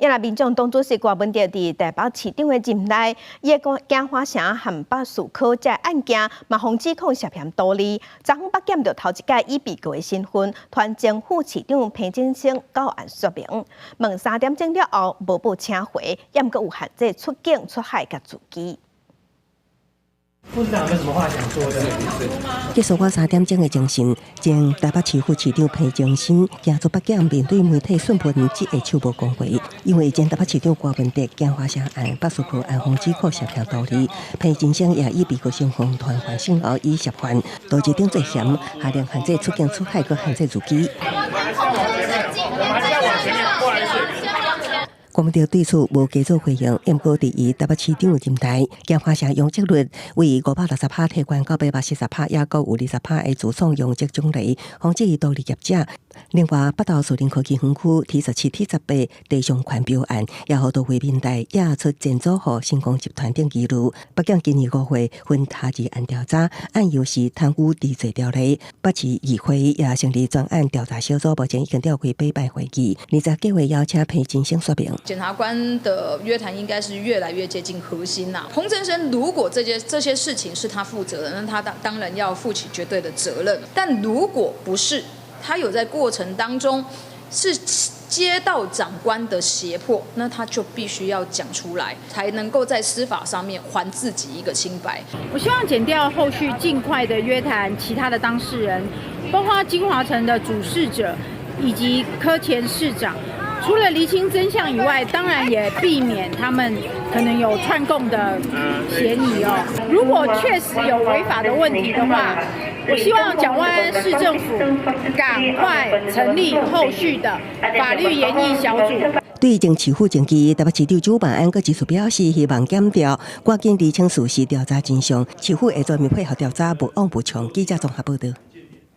也若民眾黨主席柯文哲佇台北市長的任內，伊的京華城和北士科這案件嘛，予指控涉嫌圖利。昨昏北檢著頭一擺以被告的身份，傳前副市長彭振聲到案說明。問3點鐘了後無報請回，也毋過有限制出境出海佮住機。副市長有沒有什麼話想說的？結束我3點鐘的偵訊，前台北市副市長彭振聲行出北檢面對媒體訊問，只會手無講話，因為前台北市長柯文哲京華城案、北士科案予指控涉嫌圖利，彭振聲也以被告身份傳喚訊後以涉犯，杜市長最嫌下令限制出境出海閣限制入機。柯文哲對此無加做回應，毋過佇伊台北市長任內，京華城容積率為560趴提懸到840趴，抑閣有20趴的自創容積獎勵，防止伊圖利業者。另外，北投樹林科技園區 T17、T18地上權標案，也予都會民代掖出前祖予新光集團等疑慮。北檢今年5月分他二案調查，案由是貪污治罪條例。北市議會也成立專案調查小組，目前已經召開八擺會議，20計劃邀請彭振聲說明。檢察官的約談應該是越來越接近核心啦。彭振聲如果這些事情是他負責的，那他當然要負起絕對的責任。但如果不是，他有在過程當中是接到長官的脅迫，那他就必須要講出來，才能夠在司法上面還自己一個清白。我希望檢調後續盡快的約談其他的當事人，包括京華城的主事者以及柯前市長。除了釐清真相以外，當然也避免他們可能有串供的嫌疑哦。如果確實有違法的問題的話，我希望蔣萬安市政府趕快成立後續的法律研議小組。對前市府前期，台北市長蔣萬安閣持續表示，希望檢調趕緊釐清事實，調查真相。市府會全面配合調查，勿枉勿縱。記者綜合報導。